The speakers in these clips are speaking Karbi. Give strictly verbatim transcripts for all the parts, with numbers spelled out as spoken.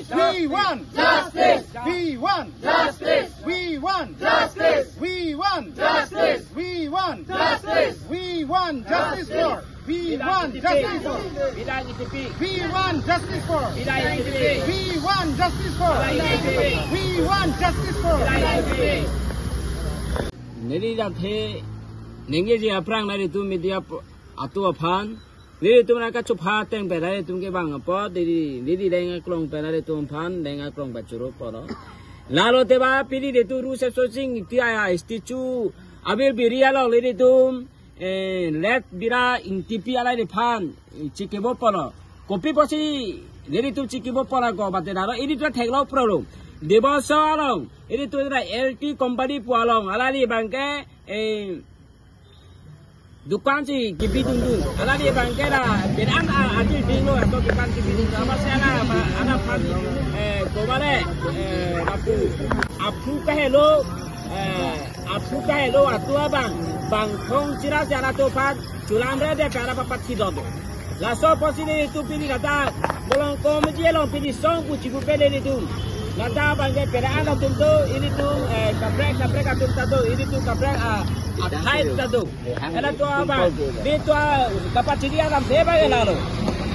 We want justice. We want justice. We want justice. We want justice. We want justice. We want justice for. We want justice for. Bidang I T P. We want justice for. Bidang I T P. We want justice for. Bidang I T P. We want justice for. Bidang I T P. Neli jathe ningjeji aphrang nelitum media po-, atum aphan. Nelitum nangkachupha ateng pen nelitum kevang apot, neli, neli deng aklong pen nelitum aphan, deng aklong pen choro polo. Lalo te ba pini nelitum Ru Semsonsing Ingti a statue abil biri along nelitum, eh, let bira Ingtipi alai nephan, eh, chikebo polo. Kopi pusi nelitum chikebo polo ko bate daro, nelitum theklong problem. Deboso along, nelitum ra L T company pu along, alali abangke, eh, dukan si kebidungdung. Alali abangke la, bidang a, aji dinglo ato dukan kebidungdung. Amatsi ana, ana, ana aphan, eh, kobale, eh, lapu. Aphu kahelo, eh, aphu kahelo atum abang. Bangkong chira si ana atum aphan. Chulamre de para papat si dodo. Laso pusi nelitum pini kata, Molongkom aji along pini song pu chipu pele nelitum. Lata abangke pele ana atum do, nelitum, eh, kaprek, kaprek atum ta do, nelitum kaprek, ah, akhai ta do. Ela to abang, nelitum, ah, kapachiri alam se abang lalo.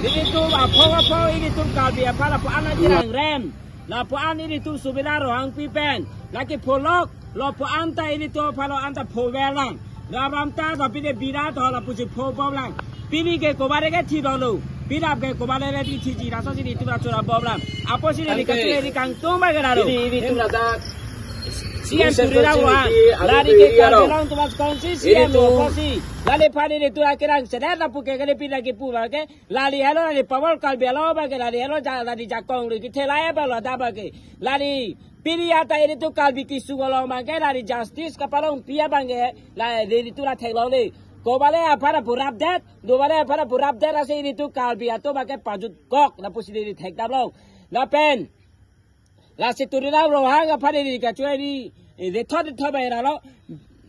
Nelitum aphong aphong, nelitum Karbi aphan lapu-an kirang rem. Lapu-an nelitum Subedar Rohangpi pen. Lake pholok, lapu-an ta nelitum aphan lo anta phovel lang. Ram ram ta, tapi de bira to lapusi pho bom lang. Pini ke kobare ke thi dolo. Pinap ke kobare le di thiji, laso si nelitum ra chora bom lang. Apotsi neli, ante, kachule neli kangtung abang lalo. Neli, nelitum ladak C M Tuliram Ronghang. Lari ke Karbi Anglong atum aphan kongsi C M lo apotsi. Lale aphan nelitum akerang sedet lapu ke kali pina kipu abangke. Lali helo lali pawol Karbi Anglong abangke lali helo ja-, lali jakong lo kethe lai abang lo da abangke. Lali pini anta nelitum Karbi kesung along abangke lali justice kapalongpi abangke la nelitum ra theklongle. Kobale aphan lapu rapdet, dobale aphan lapu rapdet lasi nelitum Karbi atum abangke pajutkok lapusi neli thekdamlo. Lapen lasi Tuliram Ronghang aphan neli kachuri, eh, dethot dethot abang lalo.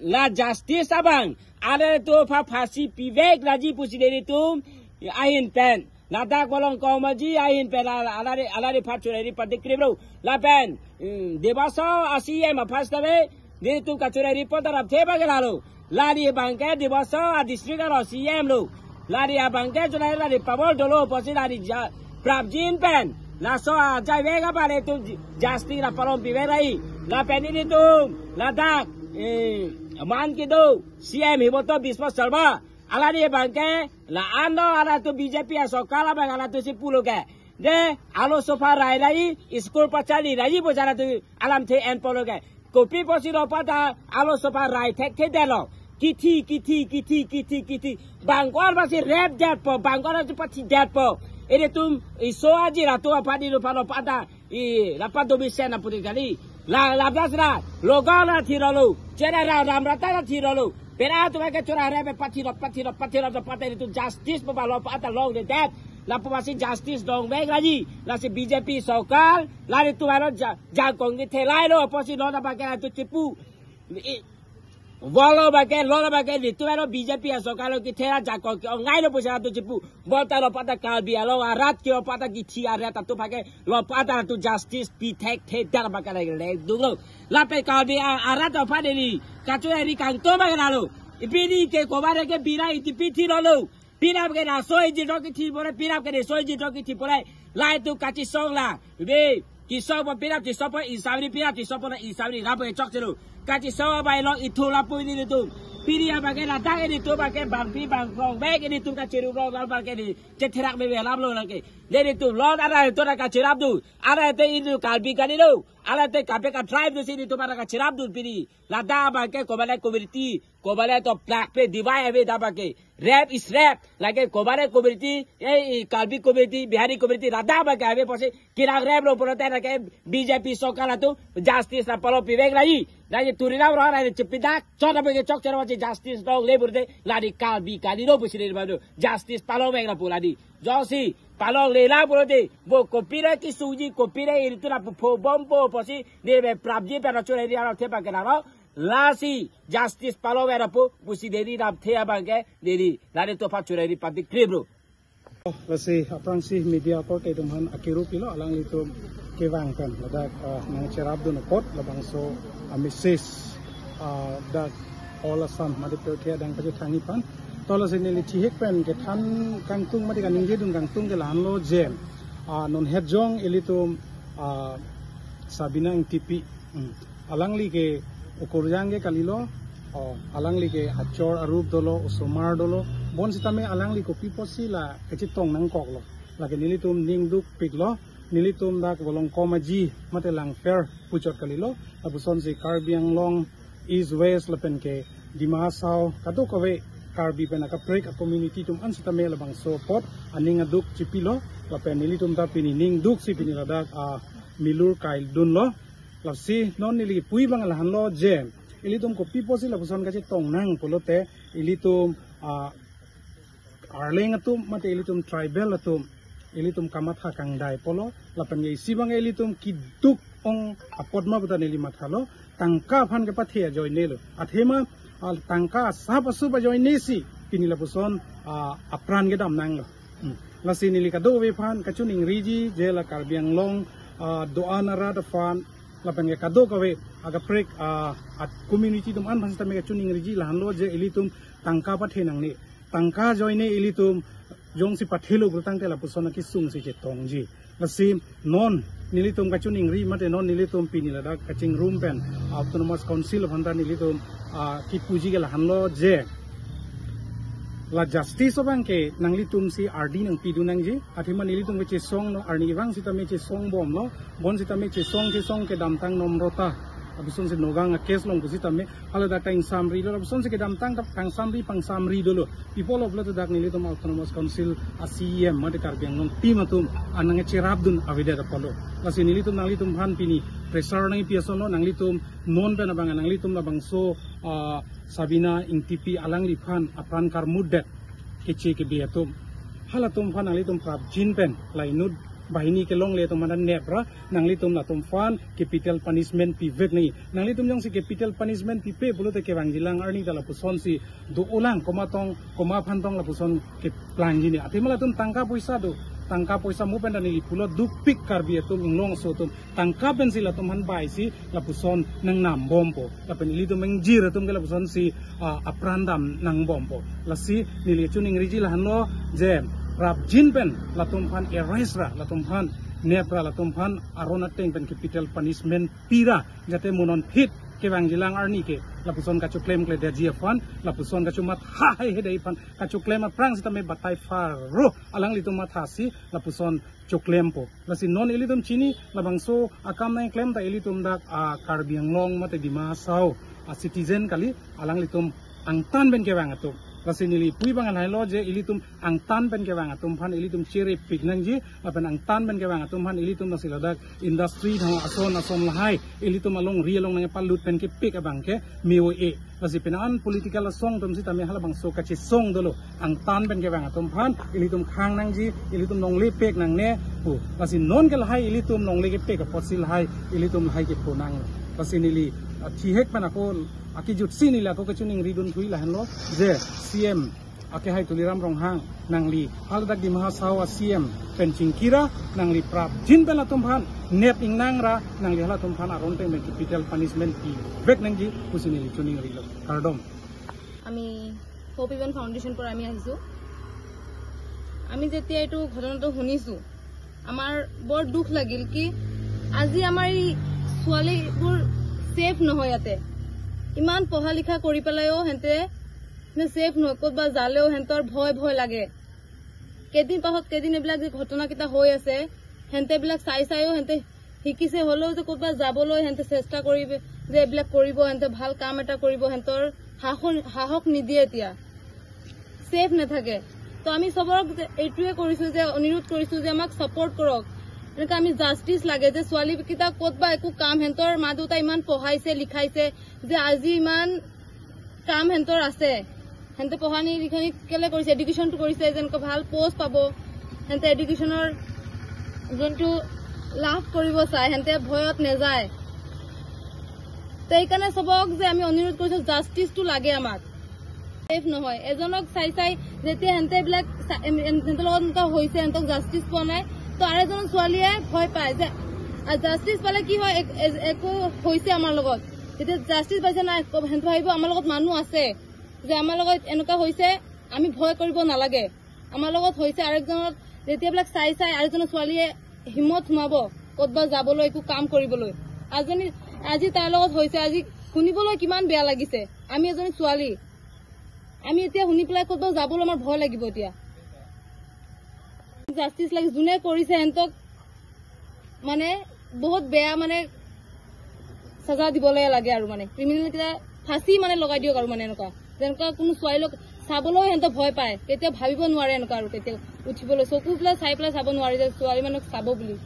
La justice abang, alangtum aphan phasi pivek nangji pusi nelitum ahin pen. Ladak Molongkom aji ahin pen la, la, alangli, alangli aphan churi pati krip lo. Lapen, hmm, Deboso a C M aphan sitame, nelitum kachuri pon tarap the abang lalo. Lali abangke Deboso a district along C M lo. Lali abangke chulai lali pawol dolo pusi lali ja-, prapjin pen. Laso ajai vek abang nelitum ju-, justice la palongpi vek lai. Lapen nelitum ladak, eh, man kedo C M Himanta Biswa Sarma. Alangli abangke la ano alangtum B J P asorkar abang alangtum si pulo ke. De, alo sofa rai rai, school pachali rai, bo jana tu alamthe en polo ke. Kopi pusi lo pata, alo sofa rai thekthedetlo. Kithi, kithi, kithi, kithi, kithi. Bangkor pusi rapdetpo, bangkor pusi pathidetpo. Nelitum, iso aji ratu apadi lo palo pata. I, lapa dobi sen apudi kali. La, la blas ra, loga ra thi rolo. Chera ra, ram rata ra thi rolo. Pera tu ke chora re pe pathi lo, pathi lo, pathi lo, pathi lo, pathi lo, justice pa lo pata longledet. Lapu pusi justice dong vek lagi. Lasi B J P sorkar, lari tu aro ja-, jakong kethe lailo, pusi lo na abangke tu chipu. I, volo abangke, lo na abangke, nelitum aro B J P asorkar lo kethe ra jakong ke-ongnei lo pusi tu chipu. Bonta lo pata Karbi Anglong arat ke lo pata kithi arat atum abangke lo pata tu justice pi thekthedet abangke le, le dunglo. Lapen Karbi a-, arat aphan neli kachuri kangtung abang lalo. Pini ke kobare ke bira Ingtipi thi dolo. Pinap ke laso iji dok kithi pore, pinap ke laso iji dok kithi pore. Laitum kachisong la. Be, kisong po pinap, kisong po isabri, pinap kisong po na isabri, lapu chokche lo. Kachisong abang lo ithu lapu nelitum. Pini abangke ladak nelitum abangke bangpi bangkrong vek nelitum kachiru rong abangke neli chetherak me me lam lo lake. Nelitum lo ara nelitum ra kachirap dun. Ara te nelitum Karbi kali lo. Ara te kaprek a-tribe dunsi nelitum ra kachirap dun pini. Ladak abangke kobale community, kobale to plak pe divide ave ladak abangke. Rape is rape. Lake kobale community, eh, i Karbi community, Bihari community, ladak abangke ave pusi kirang rem lo pulote lake B J P sorkar atum justice la palongpi vek lagi. Lake Tuliram Ronghang lake chepidak, chot abangke chokche lo pusi justice dongle pulote lake Karbi kali lo pusi neli badu. Justice palong vek lapu lake. Jongsi palongle lang pulote, bo kopire kesungji, kopire ilitu lapu pho bompo pusi, neli prapji pen churi ri aro the abangke lalo. Lasi justice palong vek lapu pusi neli ram the abangke neli, nelitum aphan churi pati krip lo. Lasi aphrangsi media akorte atum aphan akiru pilo, alanglitum kevang pen ladak, ah, nangcherapdun apot labangso a message, ah, dak All Assam mate pirthe adang pachethangji aphan. To lasi neli thihek pen kethan kangtung mate kaningjedun kangtung ke lahenlo je, ah, non het jong ilitum, ah, Sabina Engtipi, hmm, alangli ke okorjang ke kalilo, oh, alangli ke achor arup dolo, osomar dolo, bonsitame alangli kopi apotsi la kachetong nangkoklo. Lake nelitum ning dukpiklo, nelitum dak Volongkom Aji mate Langpher puchot kalilo, lapusonsi Karbi Anglong East West lapen ke Dima Hasao kadokave Karbi pen akaprek a community atum ansitame labangso apot aning aduk chipilo, lapen nelitum ta pini ning duksi pini ladak, ah, milur kaidunlo. Lasi non neli pui abang lahenlo je, ilitum kopi apotsi lapuson kachetong nang pulote, ilitum, ah, Arleng atum mate ilitum tribal atum, ilitum kamatha kangdai pulo, lapen ke isi abang ilitum keduk ong apot ma puta neli mathalo, tangka aphan kepathe ajoinelo. Athema, ah, tangka asap asup ajoinesi pini lapuson, ah, apran kedam nanglo. Hmm. Lasi neli kadokave aphan kachiningriji je la Karbi Anglong, ah, do-an arat aphan lapen ke kadokave akaprek, ah, at community atum an aphan sitame kachiningriji lahenlo je ilitum tangka pathe nangne. Tangka ajoine ilitum jongsi pathelo pulotangte lapuson akesungsi chetongji. Lasi non nelitum kachiningri mate non nelitum pini ladak kachingrum pen Autonomous Council aphanta nelitum, ah, kipuji ke lahenlo je, la justice abang ke nanglitumsi ardi nangpidun nangji. Athema nelitum kechesonglo, arni kevang sitame chesongbomlo, bonsitame chesong chesong kedamtang nomrota, lapusonsi nogang a case along pusitame haladak ta ingsamrilo, lapusonsi kedamtang ta pangsamri pangsamri dolo. People of lo dak nelitum Autonomous Council a C E M mate Karbi Anglong team atum an nangcherapdun avedet apotlo. Lasi nelitum nanglitum aphan pini pressure nangpi asonlo, nanglitum non pen abang nanglitum labangso, ah, Sabina Engtipi alangliphan apran karmutdet keche kebe atum, halatum aphan nanglitum prapjin pen la inut banghini kelongle atum aphan nepra nanglitum latum aphan capital punishment pivek nangji. Nanglitum jongsi capital punishment pipe pulote kevangjilang arni ta lapusonsi do-olang, komatong, komat aphantong lapuson keplangji ne. Athema latum tangka poisa do, tangka poisa mo pen ta neli pulo dukpik Karbi atum, inglong aso atum tangka pensi latum aphan baisi lapuson nangnambompo. Lapen ilitum ingjir atum ke lapusonsi, ah, apran dam nangbompo. Lasi neli chiningriji lahenlo je prapjin pen latum aphan arrest ra, latum aphan nepra, latum aphan aron ateng pen capital punishment pira, jate mo non phit kevangjilang arni ke lapuson kachoklemkledetji aphan, lapuson kachomatha haihedetji aphan, kachoklem aphrang sitame batai pharo alanglitum mathasi lapuson choklempo. Lasi non ilitum chini labangso akam nangklem ta ilitum dak, ah, Karbi Anglong mate Dima Hasao a citizen kali, alanglitum angtan pen kevang atum. Lasi neli pui abang lahenlo je ilitum angtan pen kevang atum aphan ilitum cherepik nangji, lapen angtan pen kevang atum aphan ilitum lasi ladak industry thang ason ason lahai ilitum alongri along nangpalut pen kepik abang ke me-o-e. Lasi penang an political asong atum sitame halabangso kachesong dolo, angtan pen kevang atum aphan ilitum khang nangji, ilitum longle pek nangne pu. Lasi non ke lahai ilitum longle kepek apotsi lahai ilitum lahai kepo nang. Lasi neli, ah, thihek pen ako akejutsi neli ako kachiningridun thui lahenlo je C M akehai Tuliram Ronghang nangli haladak Dima Hasao a C M pen chingkira, nangli prapjin pen latum aphan nep ingnang ra, nangli halatum aphan aron ateng pen capital punishment pivek nangji pusi neli chiningrilo. Kardom. আমি hope event foundation পৰা আমি আহিছোঁ। আমি যেতিয়া এইটো ঘটনাটো শুনিছোঁ, আমাৰ বৰ দুখ লাগিল কি আজি আমাৰ এই ছোৱালীবোৰ ছেফ নহয় ইয়াতে। ইমান পঢ়া লিখা কৰি পেলাইও সিহঁতে ছেফ নহয়, ক'তবা যালেও সিহঁতৰ ভয় ভয় লাগে। কেইদিন পাছত কেইদিন এইবিলাক যে ঘটনাকেইটা হৈ আছে, সিহঁতে এইবিলাক চাই চাইও সিহঁতে শিকিছে, হ'লেও যে ক'তবা যাবলৈ সিহঁতে চেষ্টা কৰিব, যে এইবিলাক কৰিব, সিহঁতে ভাল কাম এটা কৰিব, সিহঁতৰ সাহস সাহস নিদিয়ে এতিয়া। ছেফ নাথাকে। তো আমি চবক যে এইটোৱে কৰিছোঁ যে অনুৰোধ কৰিছোঁ যে আমাক ছাপোৰ্ট কৰক। এনেকুৱা আমি জাষ্টিচ লাগে যে ছোৱালীকেইটা ক'তবা একো কাম, সিহঁতৰ মা দেউতা ইমান পঢ়াইছে লিখাইছে যে আজি ইমান কাম সিহঁতৰ আছে। সিহঁতে পঢ়ানি লিখনি কেলে কৰিছে, এডুকেশ্যনটো কৰিছে, যেনেকৈ ভাল পষ্ট পাব, সিহঁতে এডুকেশ্যনৰ যোনটো লাভ কৰিব চায়, সিহঁতে ভয়ত নেযায়। তো এইকাৰণে চবক যে আমি অনুৰোধ কৰিছোঁ, জাষ্টিচটো লাগে আমাক। ছেফ নহয়, এজনক চাই চাই যেতিয়া সিহঁতে এইবিলাক চা- এম- এম- সিহঁতৰ লগত এনেকুৱা হৈছে, সিহঁতক জাষ্টিচ পোৱা নাই, তো আৰু এজন ছোৱালীয়ে ভয় পায় যে জাষ্টিচ পালে কি হয়, এক- এ- একো হৈছে আমাৰ লগত। যেতিয়া জাষ্টিচ পাইছে নাই, ক- সিহঁতে ভাবিব আমাৰ লগত মানুহ আছে, যে আমাৰ লগত এনেকুৱা হৈছে, আমি ভয় কৰিব নালাগে। আমাৰ লগত হৈছে আৰু একজনত, যেতিয়া এইবিলাক চাই চাই আৰু এজনৰ ছোৱালীয়ে হিম্মত সোমাব ক'তবা যাবলৈ, একো কাম কৰিবলৈ। আজি, আজি তাৰ লগত হৈছে, আজি শুনিবলৈ কিমান বেয়া লাগিছে। আমি এজনী ছোৱালী, আমি এতিয়া শুনি পেলাই ক'তবা যাবলৈ আমাৰ ভয় লাগিব এতিয়া। জাষ্টিচ লাগে, যোনে কৰিছে সিহঁতক মানে বহুত বেয়া মানে চাজা দিবলৈ লাগে আৰু মানে ক্ৰিমিনেল কেইটা ফাঁচী মানে লগাই দিয়ক আৰু মানে এনেকুৱা। যেনেকুৱা কোনো ছোৱালীক চাবলৈ সিহঁতে ভয় পায়, কেতিয়াও ভাবিব নোৱাৰে এনেকুৱা আৰু কেতিয়াও উঠিবলৈ, চকু পেলাই চাই পেলাই চাব নোৱাৰে যে ছোৱালী মানুহক চাব বুলি।